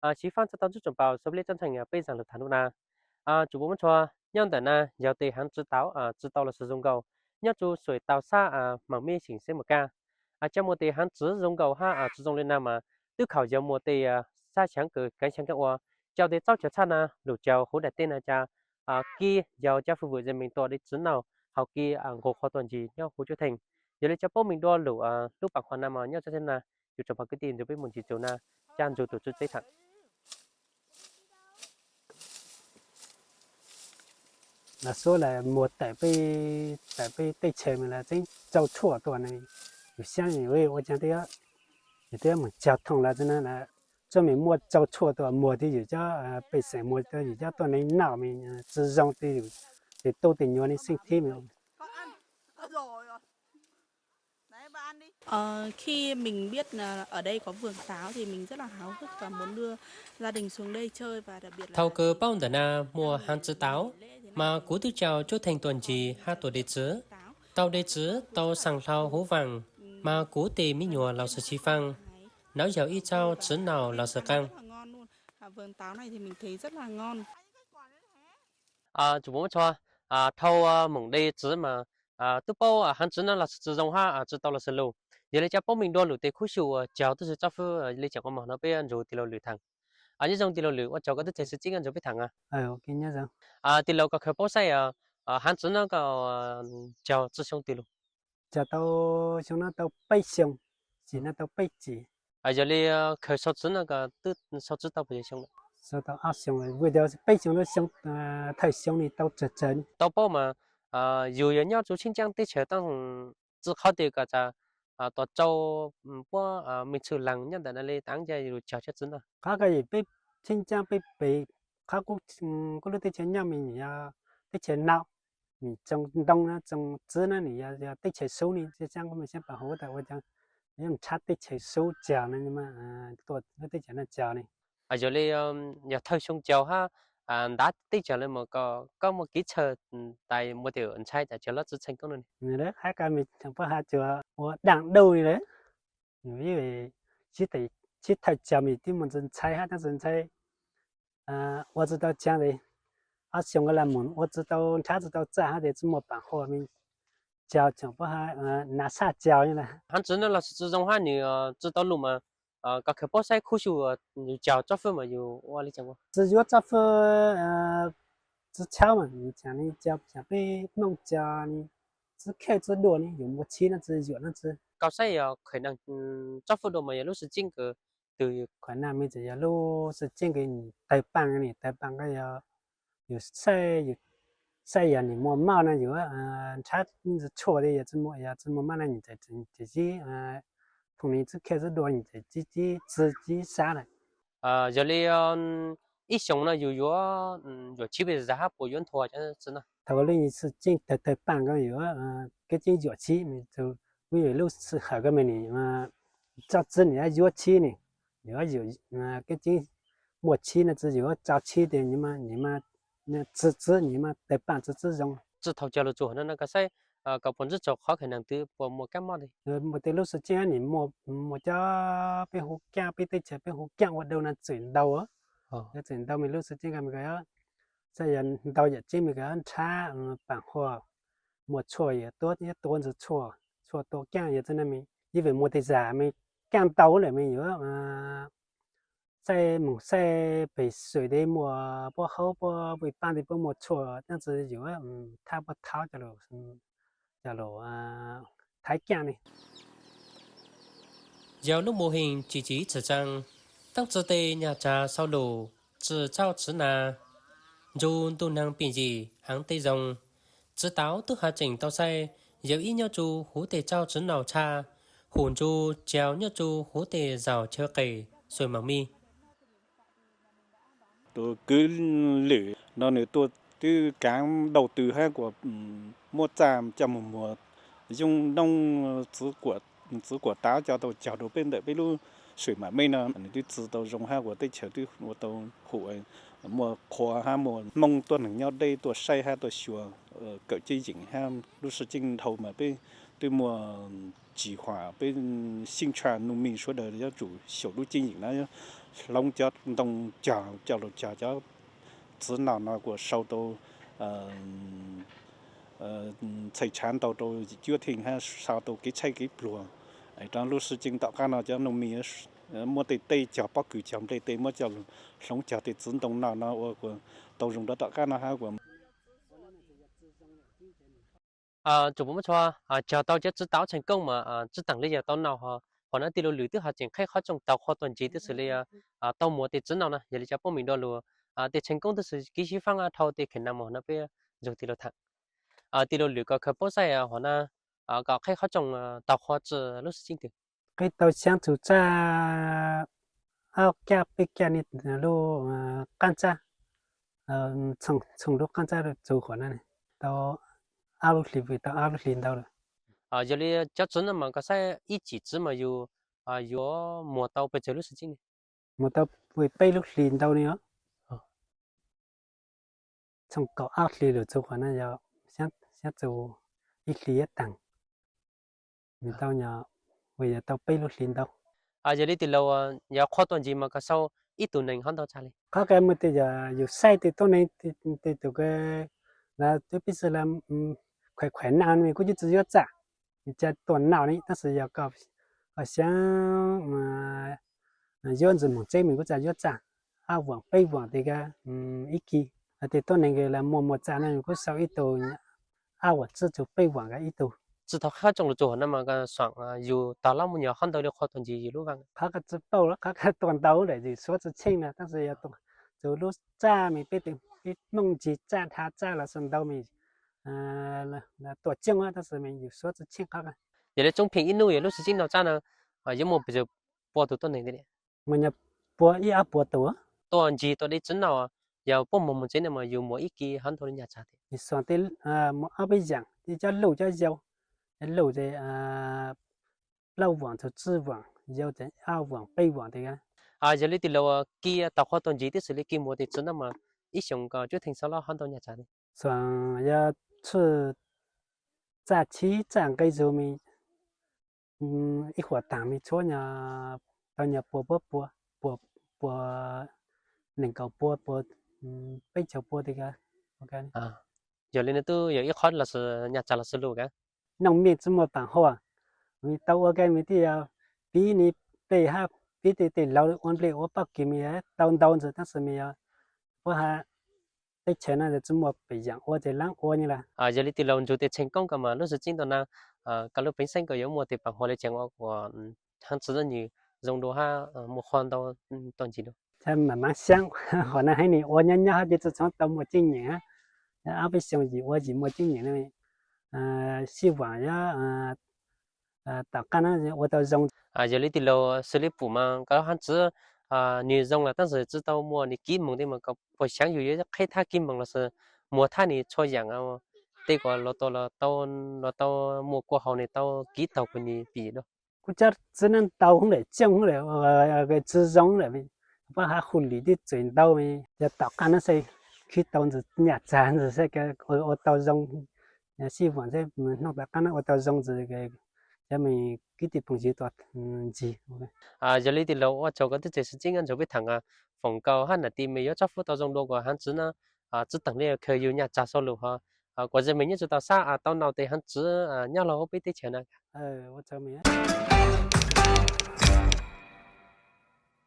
Xyiv Faaj txhaj tau ntsuj tsoom paus xub lej txhaj ntseeg peb zaam lug thaam nuav na. Tsoom phooj ywg txhua, nyob ntawm na yog tes haav txwv tauv tsi tau los tsi zoo nkaus, nyob tsu suam tau sab Maam Mej xeem Xeeb Maas Kaj. Ca muaj tes haav txwv zoo nkaus hab tsi zoo le na mas twb khaum yog muaj tes sab xyaav kws kaav xyaav kaav ua, ca tes txaub cov txhaj na lug caug huv daim teb na ca kib yog ca fwj vwm ze meej tua dej txwv noj hauv kib nqus qhua tuaj ntsis nyob huv cuab theej. Yog le ca paub meej dua lug lub paam qhuam na mas nyob txhua txhia na, yug tsoom phooj kwv tij ntsuag peb moog ntsis txug na, ca ntsuag tug txwv teb thaam. Los suav lawm muag tawm peb, tawm peb teb chaws mas lawv txeeb tsau tshuaj tuaj ne, yus xyaav ua caag twb, yus twb moog caug thooj lawv xwb na, tsuas meem muaj tsau tshuaj tuaj muag twb yus cov pej xeem muag twb yus cov tuaj neeg noj me tsi zoo twb yus tes tub tes nyuam ne xeeb thib me. Thaus kws paub ntawm na muaj haav txwv tauv, mas kuv twb caug cuab theej tuaj ntsis hab tua dej txwv. Tau dej txwv tau xaa dlhau huv vaam, mas kuv tes me nyuam los sis Xyiv Faaj, nov yog ib txauj txwv noj los sis qaab. Thaus moog dej txwv mas tub paub haav txwv noj los sis tsi zoo hab tsi tau los sis lug. Yog le ca paub meej dua lug tes khuv xyu uas caug tub si tsob fwb le caag ua moog no peb nrug tis laug Lwm thaam. Nyob zoo tis laug Lwm, ua tsaug koj teb txhaj sib txib nrug peb thaam. Tis laug koj khaws paub saib haav txwv noj koj caug tsi xyoo tis lug? Caug tau xyoo no tau peb xyoo, tsim no tau peb tsim. Yog le khaws sau txwv no koj twb sau txwv tau puas yog xyoo? Sau tau ob xyoo, vwm tias peb xyoo, xyoo thawj xyoo ne tau tsawg tsawg ne. Tau paub mas yug yog nyob tsu tsheeb caab teb chaws taab tsi qhov twg koj txhaj tuaj tsau puab mej txhwj laag nyob ntawm na le taav ca yug caug cov txwv no. Qhov koj yog peb tsheeb caab peb pem qhov kuv lub teb chaws nyob me nyuam yog teb chaws no, nws tsoo ntoo na tsoo txwv na nws yog teb chaws sub ne, teb caab kuv mej xyaav paam huv tas ua caag, nrhav teb chaws sub caug ne, tuaj lub teb chaws no caug ne. Yog le yog thawj xyoo caug hab ntav teb chaws le mas koj muaj kev txhawj tais muaj tes ntshai tas caug lub txwv txheej koob no ne? Hab koj mej puab has cuag ua daaj dauj le lawm, sib thawj caug mej twb muaj ntshai hab tab sis ntshai ua tsi tau caag tes ob xyoo koj lug moog ua tsi tau nrhav tsi tau txaj hab tes tsi muaj paam huam mej caug tseem puab has nav sab caug ne. Haav txwv no los sis tsi zoo hab nws tsi tau lug mas koj khaws paub saib khuv xyu yug caug tsob fwb mas yug ua le caag ua? Tsi yuav tsob fwb, tsi tshauv mas caag ne, caag peb Moob caug ne, tsi kheej tsi dua ne, yug muaj tshib no tsi yuam no tsi. Koj saib yog khaws naag tsob fwb dua mas yog lub sib ceeb kws twg? Khaws naag mej txawm yog lub sib ceeb kws nws tawg paaj ne, tawg paaj koj yog, yus saib, yus saib yog nws muaj maj no yus nrhav tshuaj tes yog tsi muaj, yog tsi muaj maj no nws txawm zib, thooj ne tsi kheej tsi dua nws txawm zib, zib txi zib sab lawm. Yog le ib xyoos no yus yuav yuam tshib pes zag hab puas yuav nthua cov txwv no? Thaus lub sib ceeb tawg tawg paaj koj yuav kev ceeb yuam tshib, kuv yuav lub sij hawm koj mej nws tsob txwv nws yuav yuav tshib ne, yus kev ceeb muaj tshib no tsi yuav tso tshib tes nws mas, nws mas txi txwv nws mas tawg paaj tsi txwv zoo. Tsi thaus caug lug txug no no koj saib koj puas ntsib txug qhov khaws naag twg puas muaj kab mob tes? Muaj tej lub sib ceeb nws muaj cov peb hu kaaj, peb teb chaws peb hu kaaj ua dau no txwm ntau, txwm ntau mej lub sib ceeb koj mej ko, txawm yog ntau yam tseeb mej ko nrhav paam huam, muaj tshuaj yog tua, tua ntsis tshuaj, tshuaj tua kaaj yog txawm na mej ib vem muaj tej zag mej kaaj ntau lawm mej yuav saib moog saib peg xwm tes muaj puab haub puab vij paab tes puab muaj tshuaj, tab tsi yuav thab puab thaub coj lug thaiv kaaj ne. Yog lub moo heej ci civ txhawj tsaam, taab tsi tes nyaj tsaag sau lug, tsi txhauj txwv na, nrug ntuj naag pim yim haav tej zoo. Txwv tauv tub has tseem tau saib, yog ib nyob tsu huv tej txauj txwv noj tshaj, hum nrug caug nyob tsu huv tej zaug chaw qes xuas maam mij. Tus kwv Lwm no nws tuaj twb kaav dauj tw hab kuas muab txaj coj moog muag yooj noob txwv kuam tauv coj tau caug rua peb ntawm peb lub swm maam mej no, nws twb txwv tau zoo hab kuas teb chaws twb ua tau hum, muaj qhua hab muaj Moob tuab neeg nyob deb tuaj saib hab tuaj xyuas kawm ceeb yeem hab lub sib ceeb dhau mas peb twb muaj tsis huam peb xyeej tshaj nuj mej sawv daws yuav tsum xyaum lub ceeb yeem na, hloov cov ntoo cog coj los cog cov txiv no no kuas sau rau txhais tshav ntau rau cuab theej hab sau rau kev tshaib kev pluag. Rau lub sib ceeb tom qab no cov nuj mej muab tej teb cog pob kws cog nplej tej muab coj hloov cog tej txiv ntoo no no ua kuas tau zoo rau tom qab no hab kuas Tsoom puas muaj tshua, cog tau cov txiv tau txheem koob mas tsi teem li yog tau nau ho. Huam no tij laug Lwm twb ho tseem qhib qhov rooj tau qhua tuaj ntsis tib xws li tau muas tej txiv nau na, yog li cov poj meem dua lug tej txheem koob tib xws kev sib faab dhau tej kheem nam mos no peb nrug tij laug tham. Tij laug Lwm koj khaws paub saib huam no koj qhib qhov rooj tau qhua tsi lub sib ceeb twg? Qhib tau xyaab txug tsaj ob kab peb kab ni lub qaab tsab, txhooj lub qaab tsab txug huam no tau ob lub hlis, tau ob lub hlis ntau lawm. Yog li cov txiv no mas koj saib ib tsim txiv mas yus yuav muas tau pes tsawg lub sib ceeb? Muas tau peb lub hlis ntau ni os. Txhooj kaum ob hlis lawm txug huam no yog xyaab txug ib hlis yuav taag, nws tau nyo, uas yog tau peb lub hlis ntau. Yog li tij laug, yog qhua tuaj ntsis mas koj sau ib tug neeg hov ntau tsaj li? Qhov kawg muaj tej yog yus saib tej tuab neeg tej tus kawg, lawv twb pib xwb lawv khuam khuam nau no kuj tsi yuav tsaj, nws ca tuaj nau ni tab sis yog koj xyaab yuav ntxiv moog tseeb mas kuj tsi yuav tsaj, ob vaam peb vaam tej kawg ib kis. Tej tuab neeg kawg lawv muaj muaj tsaj no kuj sau ib tug ob vaam tsib txug peb vaam kawg ib tug. Tsi tau qhib qhov rooj lug txug huam no mas xuam yus tog lab muaj nyuag hov ntau li qhua tuaj ntsis yus lub vaaj? Qhov kawg tsi paub, qhov kawg tuaj ntau lawm yus suav tsi tsheej na, tab sis yog txug lub tsaj mas peb, peb Hmoob ntsis tsaj dha tsaj los xwb ntau mas tuaj coob tab sis mas yus suav tsi tsheej qhov kawg. Yog li tsoob pheej ib nub yog lub sib ceeb nau tsab na yuav muaj pes tsawg pua tug tuab neeg? Muaj nyuag pua ib ob pua tug. Tuaj ntsis tuaj deb tsi nau, yog puab muag moog tsev no mas yus muas ib kis hov ntau li nyaj tsag? Yus xuam tej muaj ob peb yaam, tej cov luj cov yau, luj ces plaub vaam txug tsib vaam, yau ces ob vaam peb vaam tej kawg. Yog li tij laug, kis tau qhua tuaj ntsis tib xws li kis muas tej txiv no mas ib xyoos koj cuab theej xav lub hov ntau nyaj tsag? Xuam yog txhij tsaj chib tsaj nqe zug mas ib huam taag mas tshuav nyuag, tau nyuag pua pua pua, pua nees nkaum pua, pua peb caug pua tej kawg. Yog li no tub yog ib qhov los sis nyaj tsag los sis lug kawg? Noog mej tsi muaj paam huam, tau ua kawg mas tij yog pib ni tej hab pib tej tej laug ua nplej ua pob kws mas yog tau ntau ntxiv tab sis mas yog puab hab teb chaws no tsi muaj pem yaam ua ces laab ua ni lawm. Yog li tij laug nrug tej txheej koob koj mas lub sib ceeb ntau na, koj lub peev xeeb koj yuav muaj tej paam huam le tseem ua kuas haav tsi nwg zoo dua hab muaj qhua ntau tuaj ntsis dua? Maam maam xyaab, huam no heev ni ua nyob nyob hab ces tsi txhoov tau muaj ceeb nyeem hab. Ob peb xyoo yim ua yim muaj ceeb nyeem, sib vaam yog tom qaab no ua tau zoo. Yog li tij laug xws li pum mas koj haav tsi nwg zoo lawm tab sis tsi tau muaj nwg kib moog tej mas koj puas xyaav yus yuav qheb thab kib moog los sis muag thab nwg txhua yaam tej kuas los tau, los tau muaj kua haus nwg tau kib taug kuas nwg pim dua? Kuj cov txiv neej ntau hwv lawm, coob hwv lawm, tsi zoo lawm, puab hab hu lim tib txwm ntau, yog tom qaab no xwb khwb tau ntxiv nyaj tsag ntxiv xwb ua tau zoo, sib vaam xwb hnub tom qaab no ua tau zoo ntxiv, cov me kwv tij phooj ywg tuaj ntsis. Yog li tij laug ua tsaug koj tub txais sib ceeb nrug peb thaam, foom koj hab nam tij mej yuav tsob fwb tau zoo dua kuas haav tsi na, tsi teem li khaws yug nyaj tsag sau lug ho kuas zej mej nyob tsi tau xab tau nau tej haav tsi nyob lug huv peb teb chaws na.